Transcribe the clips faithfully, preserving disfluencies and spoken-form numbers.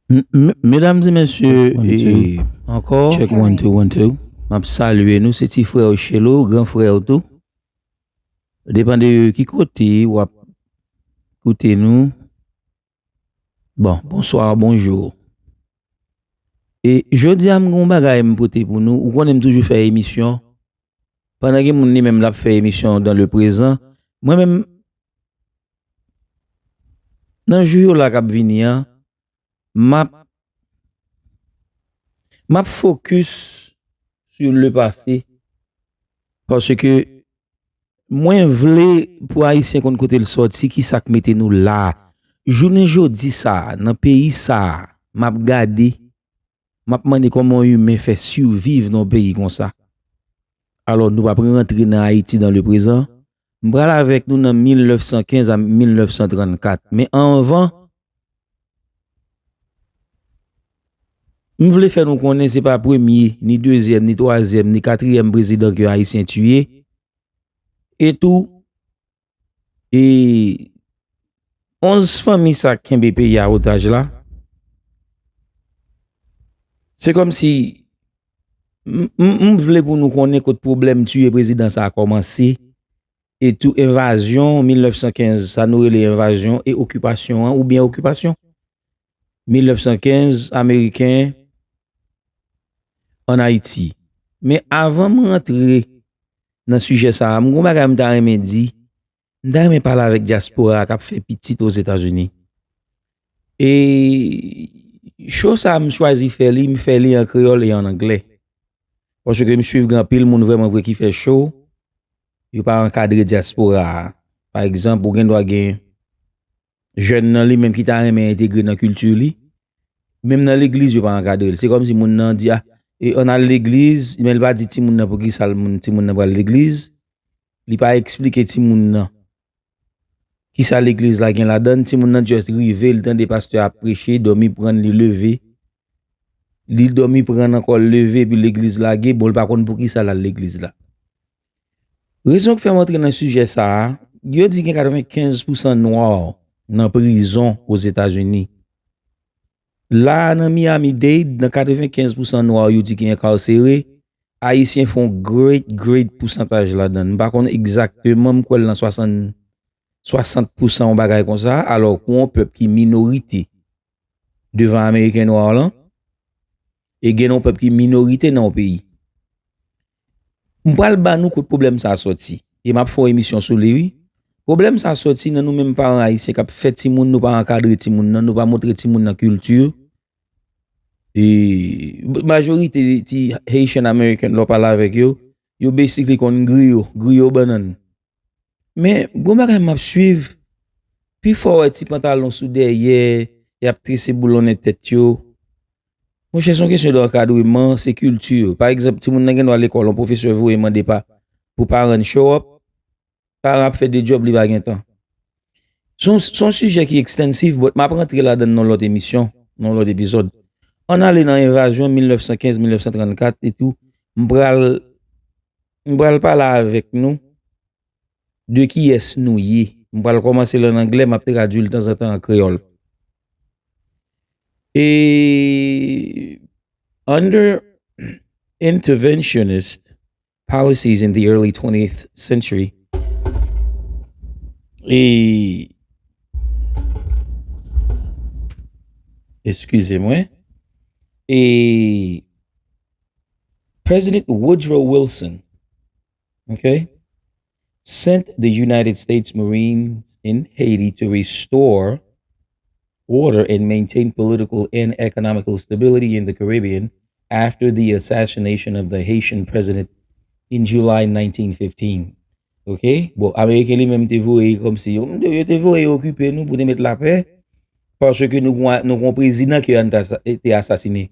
M- m- Medam e mesye, check one, two, e, ankò, check one, two, one, two. M ap salye nou, se ti frè w Chelo, gran frè w tou. Depann de ki kote w ap koute nou. Bon, bonswa, bonjou. E jodi a, m gen yon bagay m pote pou nou. Ou konnen m toujou fè emisyon. Pandan gen moun li menm l ap fè emisyon dans le présent, mwen menm, nan jou yo la k ap vini an, m ap, m ap focus sur le passé. Paske mwen vle pou Ayisyen konn kote l sòti, ki sa k mete nou la a. Jounen jodi sa a, nan peyi sa a, m ap gade, m ap mande kòman yon imen fè siviv nan yon peyi konsa. Alò, nou p ap rantre nan Ayiti dans le présent. M pral avèk nou nan mil nèf san kenz a mil nèf san trannkat. Men anvan, m vle fè nou konnen se pa premye, ni dezyèm, ni twazyèm, ni katriyèm prezidan ke Ayisyen tiye. E tou, e onz fanmi sa k kenbe peyi a otaj la, se kòmsi m- m- m vle pou nou konnen kot pwoblèm tiye prezidan sa a kòmanse, e tou envazyon mil nèf san kenz, sa nou rele envazyon e okipasyon an, oubyen okipasyon mil nèf san kenz ameriken ann Ayiti. Men avan m rantre nan sijè sa a, m gen yon bagay m ta renmen di. M ta renmen pale avèk dyaspora a k ap fè pitit Ozetazini. E cho sa a, m chwazi fè li, m fè li an kreyòl e an anglè. Paske m swiv gen anpil moun vrèman vre ki fè cho, yo pa ankadre dyaspora a. Pa egzanp, ou gen dwa gen jèn nan li menm ki ta renmen entegre nan kilti li, menm nan legliz yo pa ankadre l. Se kòmsi moun nan di, a, e, ann al legliz, men l pa di timoun nan poukisa l- moun- timoun nan pral legliz, li pa eksplike timoun nan kisa legliz la gen ladan l. Timoun nan just rive, li tande pastè a ap preche, dòmi pran l, li leve. Li dòmi pran l ankò, l leve, epi legliz lage, bon, li pa konn poukisa l al legliz la. Rezon k fè m antre nan sijè sa a, yo di gen katrevenkenz pousan nwa nan prizon Ozetazini. La a, nan Miami-Dade, nan katrevenkenz pousan nwa yo di ki enkasere, Ayisyen fè yon great, great pousantaj ladan l. M pa konn egzakteman, m kwè l nan swasann, swasant pousan, yon bagay konsa, alò, pou yon pèp ki minorite devan Ameriken nwa lan, e gen yon pèp ki minorite nan yon peyi. M pral ba nou kot pwoblèm sa a sòti. E m ap fè yon emisyon sou li, wi. Pwoblèm sa a sòti nan nou menm paran ayisyen k ap fè timoun, nou pa ankadre timoun nan, nou pa montre timoun nan kilti. E majorite ti Haitian American, lè w pale avèk yo, yo basically konn griyo, griyo bannann. Men, gon bagay m ap swiv, pifò w wè ti pantalon sou dèyè, y ap trese boulon nan tèt yo. Monchè, se yon kesyon de ankadreman, se kilti yo. Pa egzanp, timoun nan gen dwa lekòl, yon pwofesè voye mande pa, pou paran l show up, paran ap fè de djòb, li pa gen tan. Se yon, se yon sijè ki ekstansif, but m ap rantre ladan l nan yon lòt emisyon, nan yon lòt epizòd. Ann ale nan envazyon mil nèf san kenz, mil nèf san trannkat e tou, m pral, m pral pale avèk nou de kiyès nou ye. M pral kòmanse l an anglè, m ap tradui l tanzantan an kreyòl. E under interventionist policies in the early twentieth century, e, excusez-moi, e President Woodrow Wilson, okay, sent the United States Marines in Haiti to restore order and maintain political and economical stability in the Caribbean after the assassination of the Haitian president in July nineteen fifteen. Ok? Bon, Ameriken li menm te voye kòmsi yo, yo te voye okipe nou pou te met lapè, paske nou gon, nou gon prezidan ke yo te asasine.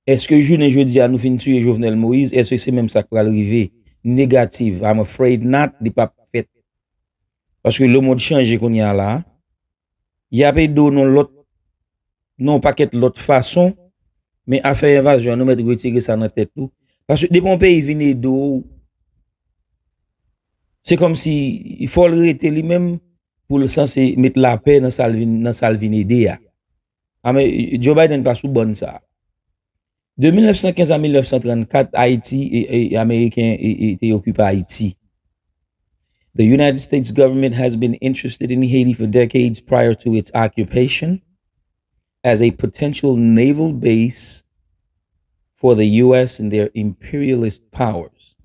Èske jounen jodi a nou fin tiye Jovenel Moïse? Èske se menm sa k pral rive? Negative. I'm afraid not. Li p ap fèt. Paske lemonn chanje kounye a la. Y ap ede w nan lòt, nan yon pakèt lòt fason, men afè envazyon an, nou mèt retire sa nan tèt nou. Paske depi yon peyi vin ede w, se kòmsi fò l rete li menm pou l sanse met lapè nan sa l vin, nan sa l vin ede a. Ame- Joe Biden pa sou bòn sa. De mil nèf san kenz a mil nèf san trannkat, Ayiti, e, e, Ameriken e, e, te okipe Ayiti. The United States government has been interested in Haiti for decades prior to its occupation as a potential naval base for the U S and their imperialist powers.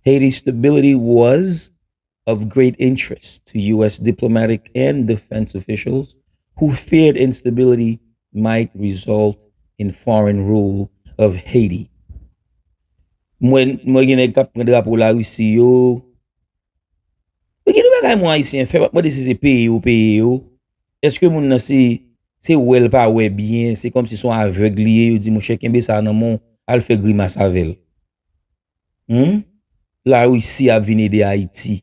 Haiti's stability was of great interest to U S diplomatic and defense officials who feared instability might result in foreign rule of Haiti. Mwen, mwen gen nèg k ap pran drapo Larisi yo. Men gen de bagay mwen Ayisyen fè, m ap mande si se peye yo peye yo. Èske moun nan se, se wè l pa wè byen, se kòmsi se yon avèg li ye, yo di, monchè, kenbe sa nan men w, al fè grimas avè l. Hmm? Larisi ap vin ede Ayiti.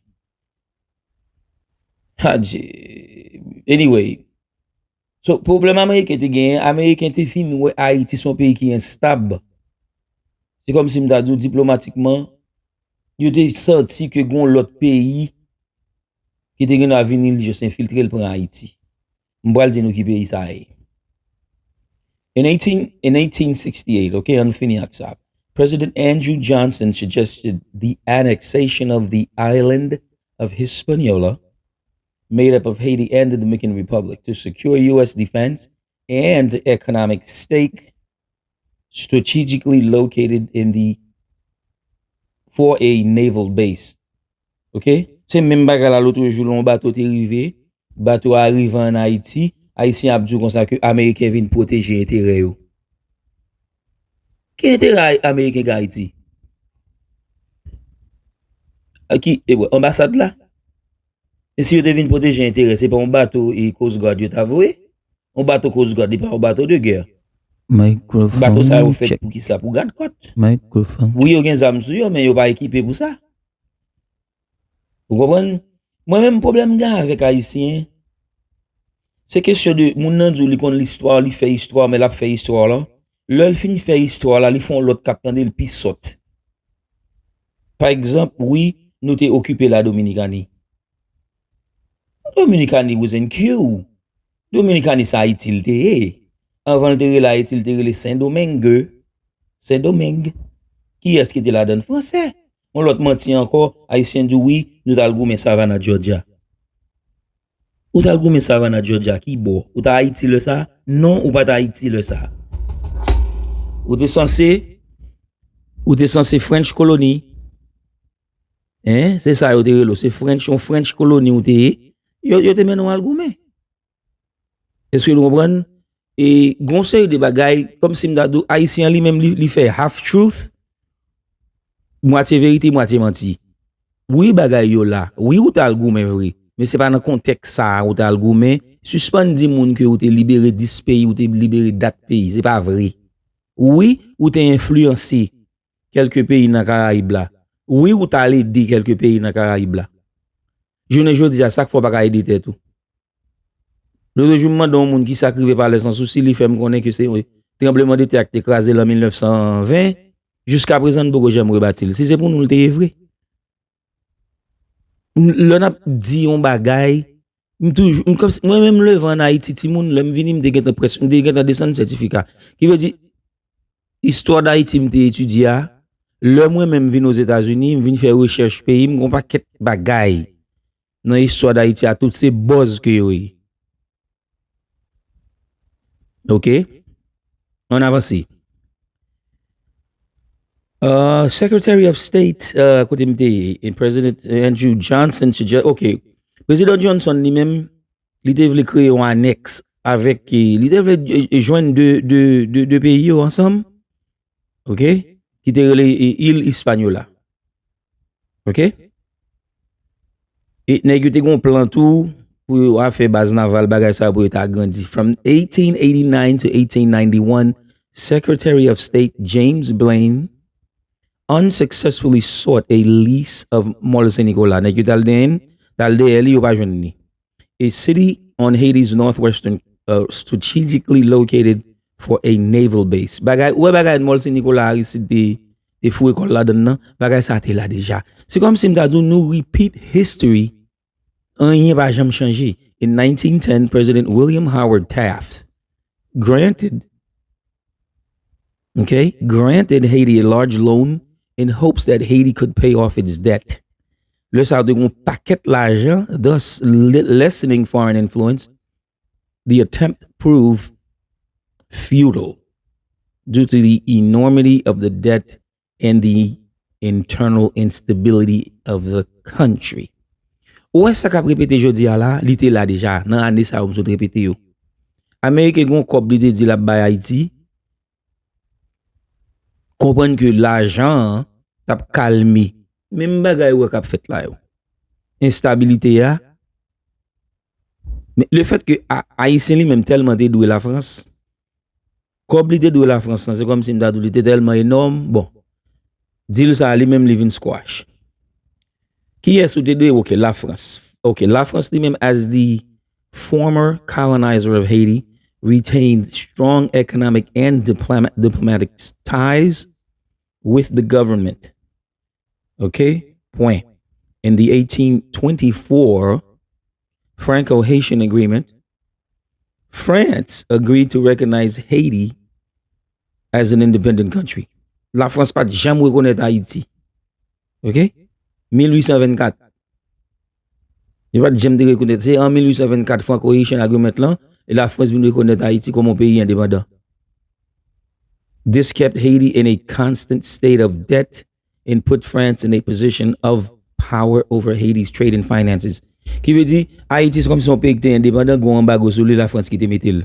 Adje. Anyway. So, pwoblèm Ameriken te genyen, Ameriken te fin wè Ayiti se yon peyi ki enstab. Se kòmsi m ta di w diplomatikman, yo te santi ke gen yon lòt peyi ki te gen dwa vini, li jis enfiltre l pran Ayiti. M pral di nou ki peyi sa ye. In eighteen, in eighteen sixty-eight, ok, ann fini ak sa. President Andrew Johnson suggested the annexation of the island of Hispaniola, made up of Haiti and the Dominican Republic, to secure U S defense and economic stake strategically located in the for a naval base. Ok? Se menm bagay la lòt jou, yon bato te rive, bato a rive ann Ayiti, Ayisyen ap di w konsa ke Ameriken vin pwoteje enterè yo. Ki enterè Ay- Ameriken gen Ayiti? A ki, e, bon, anbasad la? E si yo te vin pwoteje enterè, se pa yon bato e Coast Guard yo ta voye? Yon bato Coast Guard, li pa yon bato de gè. Bato sa yo fèt pou ki sa? Pou gad kòt. Wi, yo gen zam sou yo, men yo pa ekipe pou sa. Ou konprann? Mwen menm, pwoblèm m gen avèk Ayisyen, se kesyon de moun nan di w li konn listwa, li fè istwa, men l ap fè istwa la. Lè l fin fè istwa la, li fè yon lòt k ap tande l pi sòt. Pa egzanp, wi, nou te okipe la Dominikani. Dominikani wasn't Q. Dominikani se Ayiti l te ye. Anvan l te rele Ayiti, l te rele Sendomeng. Sendomeng. Kiyès ki te ladan l? Fransè. Yon lòt manti ankò, Ayisyen di w wi, nou t al goumen Savannah, Georgia. Ou t al goumen Savannah, Georgia, ki bò? Ou t Ayiti lè sa? Non, ou pa t Ayiti lè sa. Ou te sanse, ou te sanse French Colony. Hein? Se sa yo te rele w. Se French, yon French Colony ou te ye. Yo, yo te mennen w al goumen. Èske nou konprann? E gon seri de bagay, kòmsi m ta di w, Ayisyen an li menm, li, li fè half truth, mwatye verite, mwatye manti. Wi, bagay yo la. Wi, ou t al goumen vre. Men se pa nan kontèks sa a ou t al goumen. Sispann di moun ke ou te libere dis peyi, ou te libere dat peyi. Se pa vre. Wi, ou te enfliyanse kèlke peyi nan Karayib la. Wi, ou t al ede kèlke peyi nan Karayib la. Jounen jodi a, sa k fè w pa ka ede tèt ou? Lòt jou, m mande yon moun kisa k rive Palè Sansousi, li fè m konnen ke se tranblemanntè a ki te kraze l an mil nèf san ven, jiskaprezan, n poko janm rebati l. Si se pou nou l te ye vre. Lè n ap di yon bagay, m toujou, m kòmsi, mwen menm leve ann Ayiti, timoun, lè m vini, m te gentan près, m te gentan desann sètifika. Ki vle di, istwa Dayiti m te etidye a, lè mwen menm vin Ozetazini, m vin fè rechèch peyi m, gon pakèt bagay nan istwa Dayiti a, tout se buzz ke yo ye. Ok? Ann avanse. Uh, Secretary of State, uh, kote m te ye, e President Andrew Johnson suggest, ok. Prezidan Johnson li menm, li te vle kreye yon anèks avèk, eh, li te vle, eh, eh, jwenn de, de, de, de peyi yo ansanm, ok, ki te rele, eh, Il Hispaniola. Ok? E nèg yo te gon plan tou pou yo a fè baz naval, bagay sa yo pou yo ta agrandi. From eighteen eighty-nine to eighteen ninety-one, Secretary of State James Blaine unsuccessfully sought a lease of Mòl Sen Nikola. Nèg yo t al dèyè, t al dèyè li, yo pa jwenn li. A city on Haiti's northwestern, uh, strategically located for a naval base. Bagay, ou wè bagay Mòl Sen Nikola, Aristide te, te foure kò l ladan l nan, bagay sa te la deja. Se kòmsi m ta di w, nou repeat history, anyen pa janm chanje. In nineteen ten, President William Howard Taft granted, okay, granted Haiti a large loan in hopes that Haiti could pay off its debt. Lè sa yo te gen yon pakèt lajan, thus lessening foreign influence. The attempt proved futile due to the enormity of the debt and the internal instability of the country. Ou wè sa k ap repete jodi a la, li te la deja nan ane sa yo m sot repete yo. Ameriken gen yon kòb li te di l ap bay Ayiti, konprann ke lajan an t ap kalme menm bagay ou wè k ap fèt la yo. Enstabilite a, men lefèt ke Ayisyen li menm tèlman te dwe Lafrans, kòb li te dwe Lafrans lan, se kòmsi m ta di w li te tèlman enòm. Bon, dil sa a li menm li vin squash. Kiyès ou te dwe? Ok, Lafrans. Ok, Lafrans li menm, as the former colonizer of Haiti, retained strong economic and diploma- diplomatic ties with the government. Ok? Point. In the eighteen twenty-four Franco-Haitian Agreement, France agreed to recognize Haiti as an independent country. Lafrans pa t janm rekonèt Ayiti. Ok? Mil uit san vennkat. Yo pa t janm te rekonèt. Se an mil uit san vennkat Franco-Haitian Agreement lan, e Lafrans vin rekonèt Ayiti kòm yon peyi endepandan. This kept Haiti in a constant state of debt and put France in a position of power over Haiti's trade and finances. Ki vle di, Ayiti se kòmsi yon peyi ki te endepandan, gen yon anbago sou li, Lafrans ki te mete l.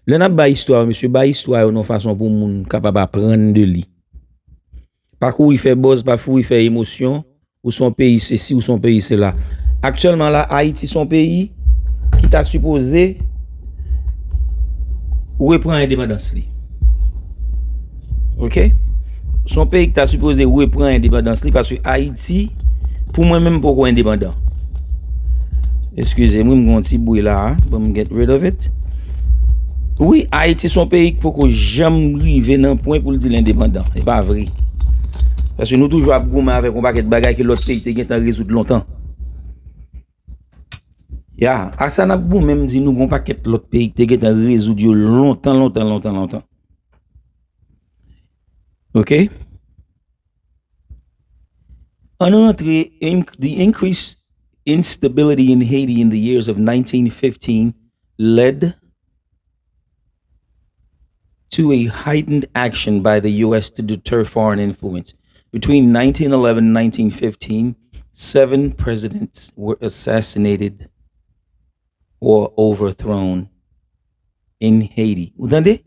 Lè n ap bay istwa yo, mesye, bay istwa yo nan yon fason pou moun kapab aprann de li. Pa kouri fè buzz, pa kouri fè emosyon, ou se yon peyi sesi, ou se yon peyi sela. Aktyèlman la, Ayiti se yon peyi ki ta sipoze reprann endepandans li. Ok? Se yon peyi ki ta sipoze reprann endepandans li paske Ayiti, pou mwen menm, poko endepandan. Eskize m, wi, m gen yon ti bri la, a. Bon, m get rid of it. Wi, Ayiti se yon peyi ki poko janm rive nan pwen pou l di l endepandan. E pa vre. Paske nou toujou ap goumen avèk yon pakèt bagay ke lòt peyi te gentan rezoud lontan. Ya, a sa n ap goumen, m di nou gen yon pakèt lòt peyi ki te gentan rezoud yo lontan, lontan, lontan, lontan. Ok? Ann rantre, inc- the increased instability in Haiti in the years of nineteen fifteen led to a heightened action by the U S to deter foreign influence. Between nineteen eleven and nineteen fifteen, seven presidents were assassinated or overthrown in Haiti. Ou tande?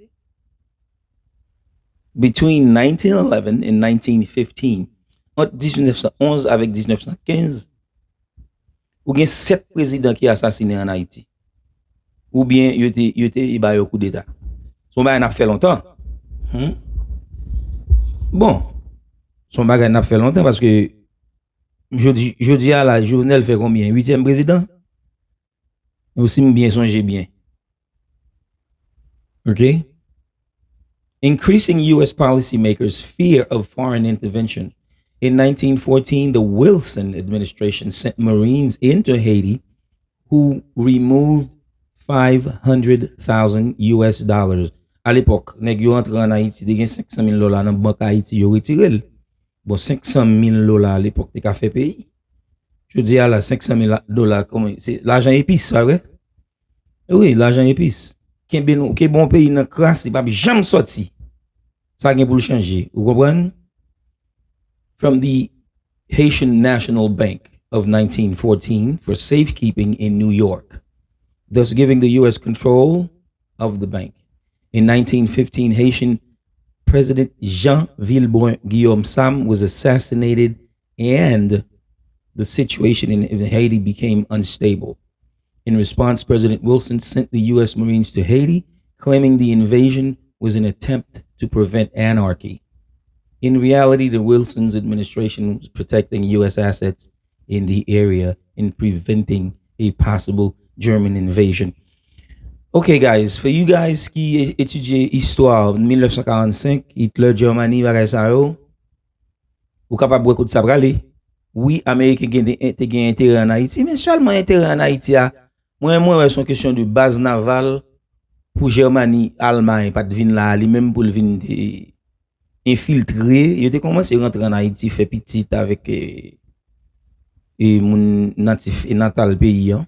Between nineteen eleven and nineteen fifteen, ant diznèf san onz avèk diznèf san kenz, ou gen sèt prezidan ki asasinen ann Ayiti. Oubyen yo te, yo te ba yo koudeta. Se yon bagay n ap fè lontan. Hmm? Bon, se yon bagay n ap fè lontan paske jodi, jodi a la, Jovenel fè konbyen? Uityèm prezidan? Ou si m byen sonje byen. Ok? Increasing U S policymakers' fear of foreign intervention. In nineteen fourteen, the Wilson administration sent Marines into Haiti who removed five hundred thousand U S dollars. A lepòk, nèg yo antre ann Ayiti, te gen senk san mil dola nan bank Ayiti, yo retire l. Bon, senk san mil dola a lepòk te ka fè peyi. Jodi a la, senk san mil dola, kòman, se lajan epis, sa vre? Wi, lajan epis. Kenbe nou, kenbe yon peyi nan kras, li p ap janm sòti. Sa gen pou l chanje. Ou konprann? From the Haitian National Bank of nineteen fourteen for safekeeping in New York, thus giving the U S control of the bank. In nineteen fifteen, Haitian President Jean Vilbrun Guillaume Sam was assassinated and the situation in, in Haiti became unstable. In response, President Wilson sent the U S Marines to Haiti, claiming the invasion was an attempt to prevent anarchy. In reality, the Wilson's administration was protecting U S assets in the area and preventing a possible German invasion. Ok, guys, for you guys ki e- etidye istwa mil nèf san karannsenk, Hitler, Germany, bagay sa yo, ou kapab wè kote sa prale. Wi, Ameriken gen de- te gen enterè ann Ayiti, men sèlman enterè ann Ayiti a, mwen, mwen wè se yon kesyon de baz naval pou Jèmani, Almay pa t vin la a li menm pou l vin, e, enfiltre, yo te kòmanse rantre ann Ayiti, fè pitit avèk, e, e, moun natif e natal peyi an.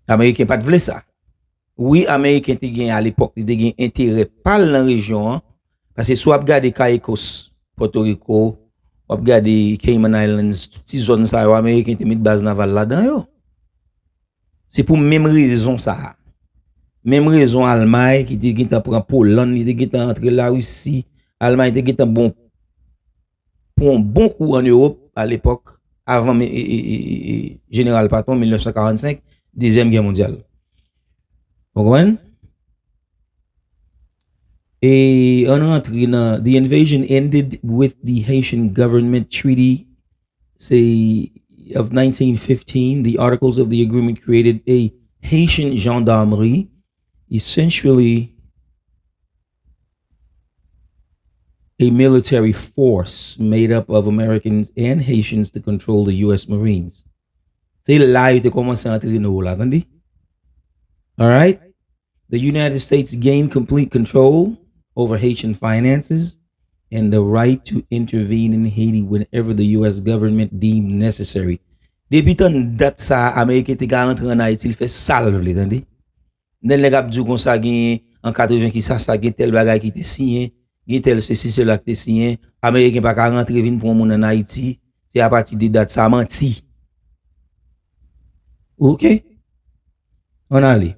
Ameriken pa t vle sa. Wi, Ameriken te gen, alepòk, li te gen enterè pa l nan rejyon an, paske si w ap gade Caicos, Pòtoriko, w ap gade Cayman Islands, tout ti zòn sa yo, Ameriken te met baz naval ladan yo. Se pou menm rezon sa a. Menm rezon Almay ki te gentan pran Polann, li te gentan antre Larisi, Almay te gentan bon, pran yon bon kou ann Ewòp alepòk, avan men, e, e, e, e, e, Jeneral Patton, mil nèf san karannsenk, Dezyèm Gè Mondyal. Ou konprann? E ann rantre nan, the invasion ended with the Haitian government treaty, say, of nineteen fifteen. The articles of the agreement created a Haitian gendarmerie, essentially a military force made up of Americans and Haitians to control the U S Marines. Se la yo te kòmanse antrene w la, tande? Alright? The United States gained complete control over Haitian finances and the right to intervene in Haiti whenever the U S government deemed necessary. Depi tan dat sa a, Ameriken te ka rantre ann Ayiti, l fè sa l vle, tande. Nan nèg ap di w konsa, gen an katreven ki sa, sa, gen tèl bagay ki te siyen, gen tèl sesi, sela ki te siyen. Ameriken pa ka rantre vin pran moun ann Ayiti. Se apati de dat sa, manti. Oke? Ann ale.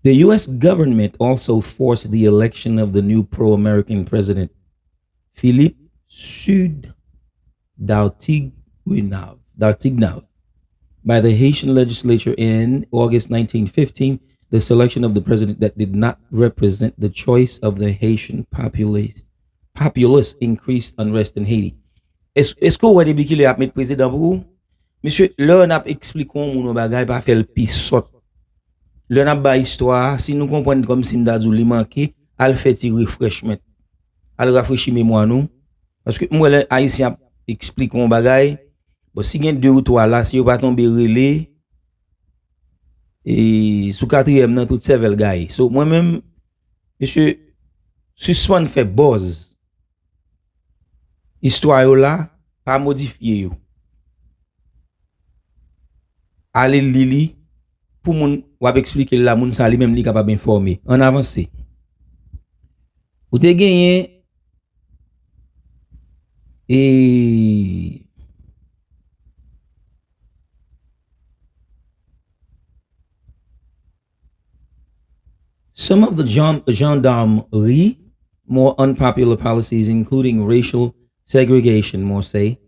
The U S government also forced the election of the new pro-American president, Philippe Sud Dartiguenave, Dartiguenave, by the Haitian legislature in August nineteen fifteen, the selection of the president that did not represent the choice of the Haitian populace, populace increased unrest in Haiti. Es-, èske w wè depi kilè y ap met prezidan pou ou? Mesye, lè n ap eksplike yon moun yon bagay, pa fè l pi sòt. Lè n ap bay istwa a, si nou konprann kòmsi n ta di w li manke, al fè ti refreshment. Al rafrechi memwa nou. Paske m wè lè Ayisyen ap eksplike yon bagay, bon, si gen de ou twa la, si yo pa tonbe rele, e sou katriyèm nan, tout sèvèl gaye. So, mwen menm, mesye, sispann fè buzz. Istwa yo la, pa modifye yo. Ale li li, pou moun w ap eksplike l la, moun sa li menm li kapab enfòme. Ann avanse. Ou te genyen, e, some of the gen-, gendarmerie more unpopular policies, including racial segregation, more say,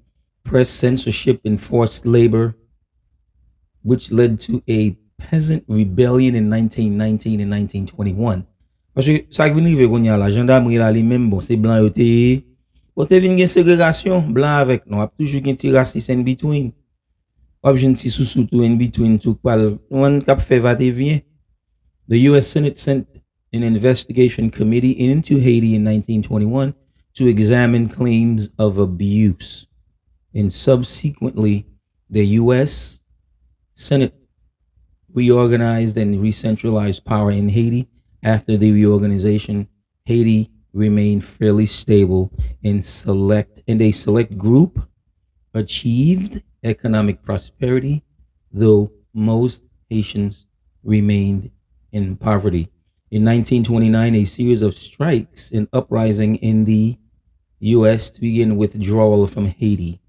press censorship, and forced labor, which led to a peasant rebellion in nineteen nineteen and nineteen twenty-one. Paske sa k vin rive kounye a la, jandamri la li menm, bon, se blan yo te ye. Bon, te vin gen segregasyon, blan avèk nwa, ap toujou gen ti rasis in between. W ap jwenn ti sousou tou in between tou k pral, w konprann, k ap fè va te vyen. The U S Senate sent an investigation committee into Haiti in nineteen twenty-one to examine claims of abuse. And subsequently, the U S Senate reorganized and re-centralized power in Haiti. After the reorganization, Haiti remained fairly stable and select, and a select group achieved economic prosperity, though most Haitians remained in poverty. In nineteen twenty-nine, a series of strikes and uprising in the U S to begin withdrawal from Haiti.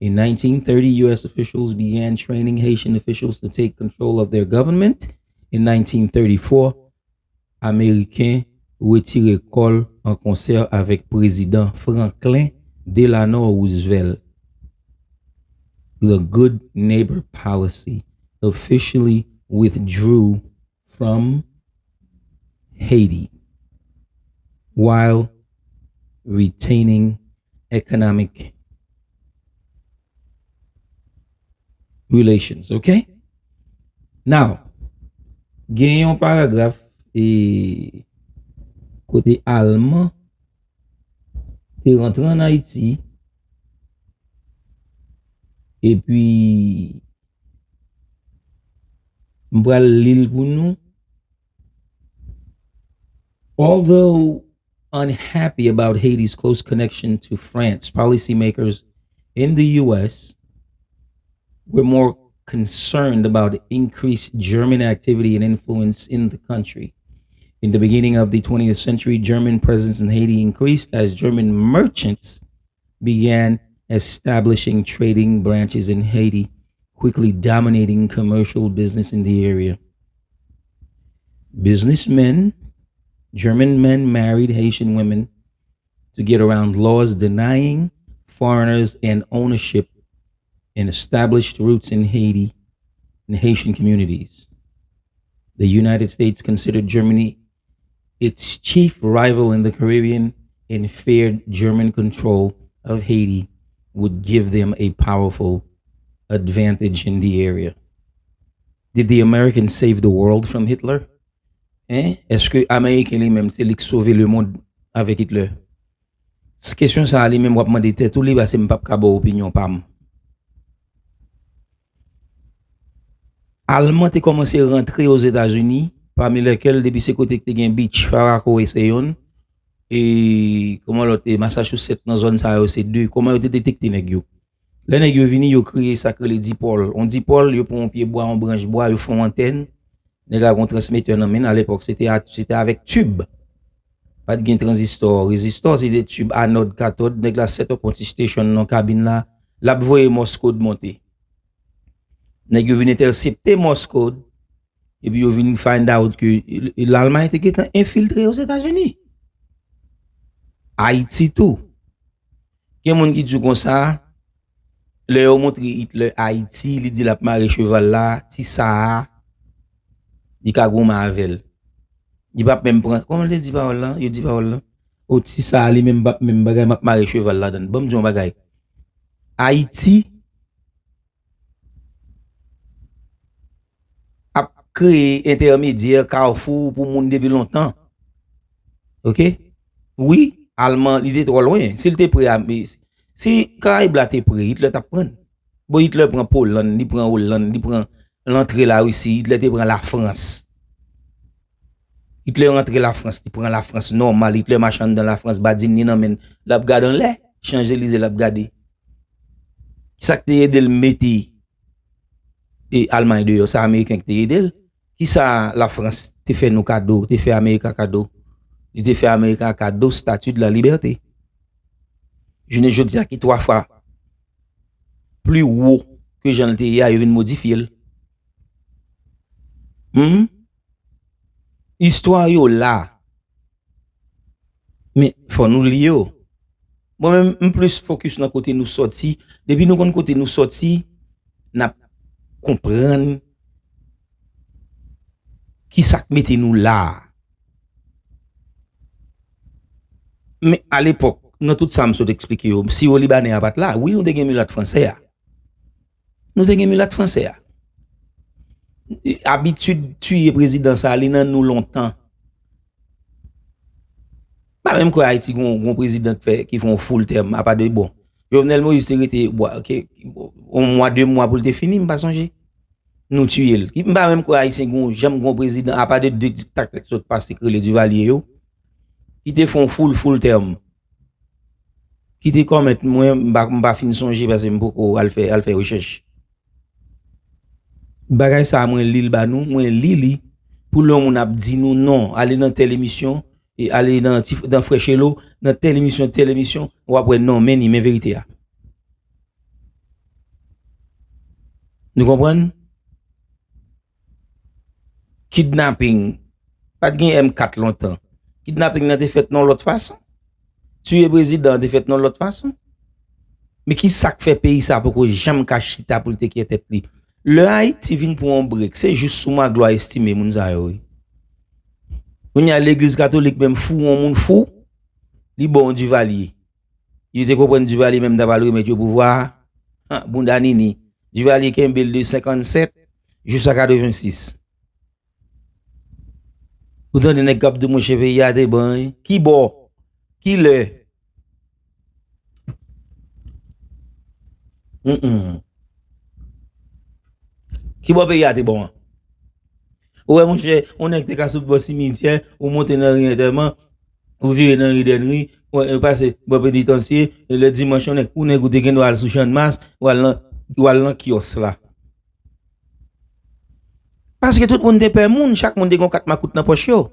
In nineteen thirty, U S officials began training Haitian officials to take control of their government. In nineteen thirty-four, Ameriken retire kò l an konsè avèk Prezidan Franklin Delano Roosevelt. The Good Neighbor Policy officially withdrew from Haiti while retaining economic relations, ok? Now, gen yon paragraf, e, kote Alman te rantre ann Ayiti, epi m pral li l pou nou. Although unhappy about Haiti's close connection to France, policymakers in the U S were more concerned about increased German activity and influence in the country. In the beginning of the twentieth century, German presence in Haiti increased as German merchants began establishing trading branches in Haiti, quickly dominating commercial business in the area. Businessmen, German men married Haitian women to get around laws denying foreigners an ownership and established roots in Haiti, in Haitian communities. The United States considered Germany its chief rival in the Caribbean and feared German control of Haiti would give them a powerful advantage in the area. Did the Americans save the world from Hitler? Hein? Èske Ameriken li menm se li k sove lemonn avèk Hitler? Kesyon sa a li menm w ap mande tèt ou li, paske m p ap ka ba w opinyon pa m. Alman te kòmanse rantre Ozetazini, pami lèkèl depi se kote k te gen beach, Faraco se yonn, e kòman lòt, e Massachusetts, nan zòn sa yo se de. Kòman yo te detekte nèg yo? Lè nèg yo vini, yo kreye sa k rele dipòl. On dipòl, yo pran yon pye bwa, yon branch bwa, yo fè yon antèn. Nèg la gen yon transmetè nan men l, alepòk se te a, se te avèk tib. Pa t gen tranzistò, rezistò, se te tib, anòd, katòd. Nèg la set up yon ti station nan kabin la, l ap voye Morse code monte. Nèg yo vin entèsepte Morse code, epi yo vin find out ke Lalmay te gentan enfiltre Ozetazini. Ayiti tou. Gen moun ki di w konsa, lè yo montre Hitler Ayiti, li di l ap mare cheval la, ti sa a, li ka goumen avè l. Li p ap menm pran, kòman l te di pawòl lan? Yo di pawòl lan. O, ti sa a, li menm p ap menm bagay, m ap mare cheval ladan l. Ban m di w yon bagay. Ayiti, ap kreye entèmedyè, kafou pou moun depi lontan. Oke? Wi, Alman, li te twò lwen. Si l te pre a, si Karayib la te pre, Hitler t ap pran l. Bon, Hitler pran Polann, li pran Olann, li pran, l antre Larisi, Hitler te pran Lafrans. Hitler rantre Lafrans, li pran Lafrans nòmal, Hitler mache anndan Lafrans, badin li nan men l, l ap gade anlè, Chanzelize l ap gade. Kisa k te ede l mete e Almay deyò? Se Ameriken ki te ede l. Kisa Lafrans te fè nou kado, te fè Amerika kado? Li te fè Amerika kado Statue de la Liberté. Jounen jodi a ki twa fwa pli wo ke jan l te ye a, yo vin modifye l. Hmm? Istwa yo la. Men, fò nou li yo. Mwen menm, m plis fokis nan kote nou sòti. Depi nou konn kote nou sòti, n ap konprann kisa k mete nou la a. Men, alepòk, nan tout sa m sot eksplike yo, siwo libanè a pa t la. Wi, nou te gen milat franse a. Nou te gen milat franse a. Abitid tiye prezidan sa a, li nan nou lontan. M pa menm kwè Ayiti gon, gon prezidan k fè, ki fè yon full term, apa de, bon, Jovenel Moïse te rete, bwa, ke, yon mwa, de mwa pou l te fini, m pa sonje. Nou tiye l. M pa menm kwè Ayisyen gon, janm gon prezidan, apa de de diktatè k sot pase k rele Duvalier yo, ki te fè yon full, full term. Ki te kòmèt mwen, m pa, m pa fin sonje paske m poko al fè, al fè rechèch. Bagay sa a, mwen li l ba nou, mwen li li pou lè yon moun ap di nou non, ale nan tèl emisyon, e ale nan ti, nan Frè Chelo, nan tèl emisyon, tèl emisyon, w ap wè non, men ni, men verite a. Nou konprann? Kidnaping. Pa t gen M kat lontan. Kidnaping nan te fèt nan lòt fason. Tiye prezidan an te fèt nan lòt fason. Men ki sa k fè peyi sa poko janm ka chita pou l te kè tèt li? Lè Ayiti vin pran yon brek, se jis sou Maglo a estime moun sa yo, wi. Kounye a, legliz katolik menm fou, yon moun fou, li ba w Duvalier. Yo te konprann Duvalier menm ta pral remèt yo pouvwa a. Han, bounda nini. Duvalier kenbe l de senkannsèt jiska katrevensis. Ou tande nèg k ap di, monchè, peyi a te bon, wi. Ki bò? Ki lè? Mm, mm. Ki bò peyi a te bon an? Ou wè, monchè, yon nèg te ka sot bò simityè, ou monte nan ri antèman, ou vire nan ri Dènri, ou, ou pase bò penitansye, e lè dimanch, yon nèg, ou nèg ou te gen dwa al sou Channmas, ou al nan, ou al nan kyòs la. Paske tout moun te pè moun, chak moun te gen yon kat makout nan pòch yo.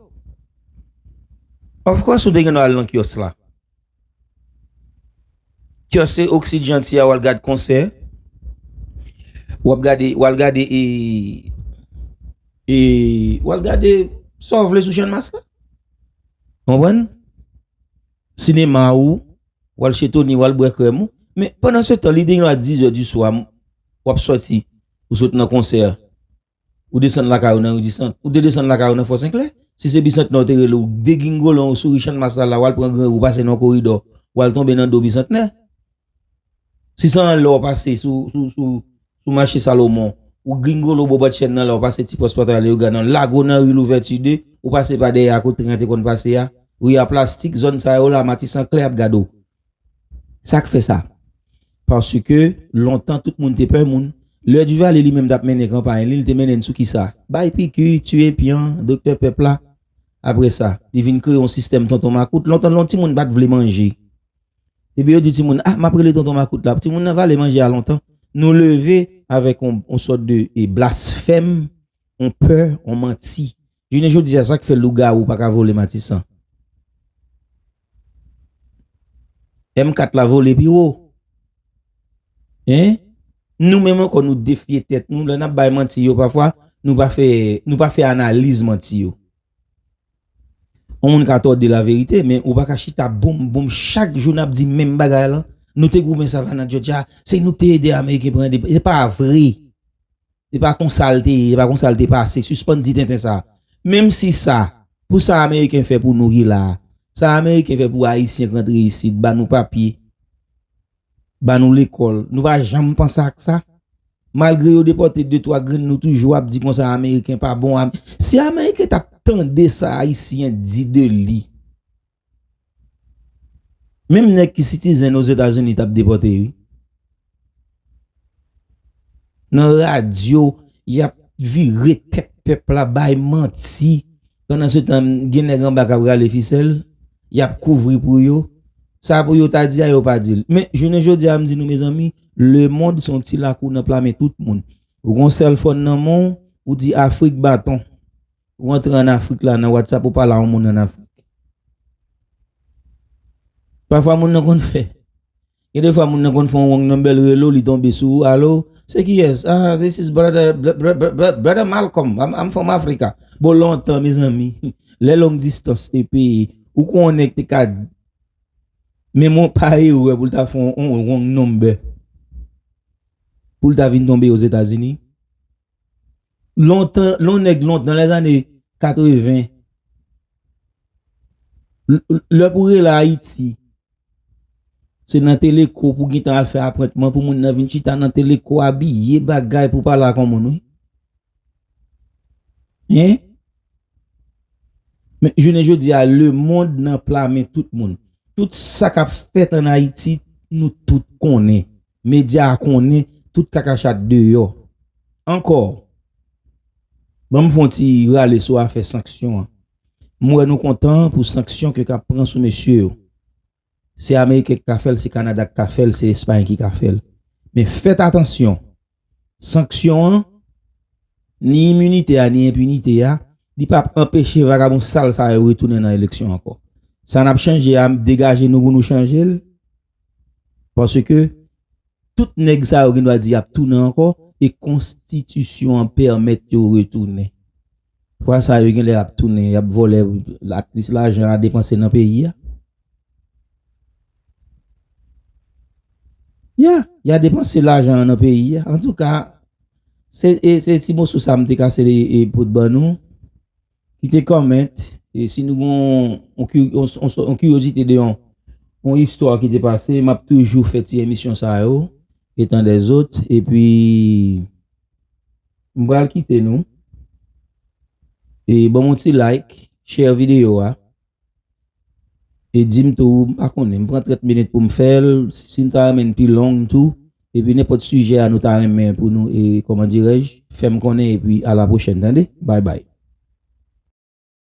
Of course, ou te gen dwa al nan kyòs la. Kyòs se Oksid Janti a, w al gad konsè. W ap gade, w al gade, e, e, w al gade sa w vle sou Channmas la. Konprann? Sinema ou, w al chez Tony, w al bwè krèm ou. Men pandan se tan, li te gen dwa diz è di swa, w ap sòti, ou sot nan konsè. Ou desann lakay ou nan ri Disant. Ou te desann lakay ou nan Fò Senklè. Si se Bisantnè ou te rele, ou degringole, ou sou ri Channmas la, w al pran gran ri, ou pase nan koridò, w al tonbe nan do Bisantnè. Si se anlè w pase sou, sou, sou, sou mache Salomon, ou gringole bò bòt chèn nan la, w pase ti pòs Pòtalye, ou gade nan lago nan ri Louvèti de, ou pase pa dèyè a kote tren an te konn pase a, ri a plastik, zòn sa yo la, Matisan klè ap gade w. Sa k fè sa? Paske lontan tout moun te pè moun. Lè Duvalier li menm t ap mennen kanpay li, li te mennen n sou kisa? Bay piki, tiye pyan, doktè pèp la. Apre sa, li vin kreye yon sistèm tonton makout. Lontan, lè yon timoun pa t vle manje. Epi yo di timoun, "Ah, m ap rele tonton makout la." Timoun nan vale manje a lontan. Nou leve avèk yon, yon sòt de, e, blasfèm, yon pè, yon manti. Jounen jodi a, sa k fè lougawou pa ka vole Matisan? M kat la vole pi wo. Hein? Nou menm ankò, nou defye tèt nou. Lè n ap bay manti yo, pafwa, nou pa fè, nou pa fè analiz manti yo. Yon moun ka tòde laverite, men ou pa ka chita boum, boum, chak jou n ap di menm bagay lan. Nou te goumen Savannah, Georgia, se nou k te ede Ameriken pran endepandans. Se pa vre. Se pa konsa l te ye, se pa konsa l te pase. Sispann di tenten sa. Menm si sa, pou sa Ameriken fè pou nou ki la a, sa Ameriken fè pou Ayisyen k rantre isit, ba nou papye, ba nou lekòl, nou pa janm panse ak sa. Malgre yo depòte de twa grenn, nou toujou ap di konsa Ameriken pa bon. Am-, si Ameriken t ap tande sa Ayisyen di de li, menm nèg ki sitizen Ozetazini t ap depòte, wi. Nan radyo, y ap vire tèt pèp la, bay manti. Pandan se tan, gen nèg anba k ap rale fisèl, y ap kouvri pou yo. Sa pou yo ta di a, yo pa di l. Men, jounen jodi a, m di nou, mezanmi, lemonn se yon ti lakou nan pla men tout moun. Ou gon sèlfòn nan men w, ou di Afrik baton. Ou antre ann Afrik la, nan WhatsApp, ou pale a yon moun ann Afrik. Pafwa, moun nan konn fè. Gen de fwa, moun nan konn fè yon wrong number, l rele w, li tonbe sou ou. Alo, se kiyès? Ah, this is brother, br-, br-, br-, br-, brother Malcolm. I'm, I'm from Africa. Bon, lontan, mezanmi, lè long distance te peye, ou konnen te ka, men mwen pa erè pou l ta fè yon, yon wrong number. Pou l ta vin tonbe Ozetazini. Lontan, lè yon nèg lontan, nan lèzane katreven, l-, l-, lè pou rele Ayiti, se nan Teleco pou gentan al fè apwentman, pou moun nan vin chita nan Teleco, abiye, bagay, pou pale ak yon moun, wi. Hein? Men, jounen jodi a, lemonn nan pla men tout moun. Tout sa k ap fèt ann Ayiti, nou tout konnen. Medya a konnen, tout kakachat deyò. Ankò, ban m fè yon ti rale sou afè sanksyon an. M wè nou kontan pou sanksyon ke k ap pran sou mesye yo. Se Ameriken k ka fè l, se Kanada k ka fè l, se Espay ki ka fè l. Men fèt atansyon, sanksyon an, ni iminite a, ni enpinite a, li p ap anpeche vagabon sal sa yo retounen nan eleksyon ankò. Sa n ap chanje a, degaje nou pou nou chanje l, paske tout nèg sa yo gen dwa di y ap tounen ankò, e konstitisyon an pèmèt yo retounen. Fwa sa yo gen lè y ap tounen, y ap vòlè, atlis lajan a depanse nan peyi a. Ya, y a depanse lajan an nan peyi a. Antouka, se, e, se ti moso sa m te kase, e, pou t ban nou. Kite kòmant, e si nou gon yon, ki-, yon, yon, yon kiryozite de yon, yon istwa ki te pase, m ap toujou fè ti emisyon sa yo, etan dèzòt, epi m pral kite nou. E ban m yon ti like, share videyo a. E di m tou, m pa konnen, m pran trant minit pou m fè l, si n ta renmen l pi long tou, epi nenpòt sijè a nou ta renmen pou nou, e, kòman dirèj, fè m konnen, epi a la pwochèn, tande? Bye bye.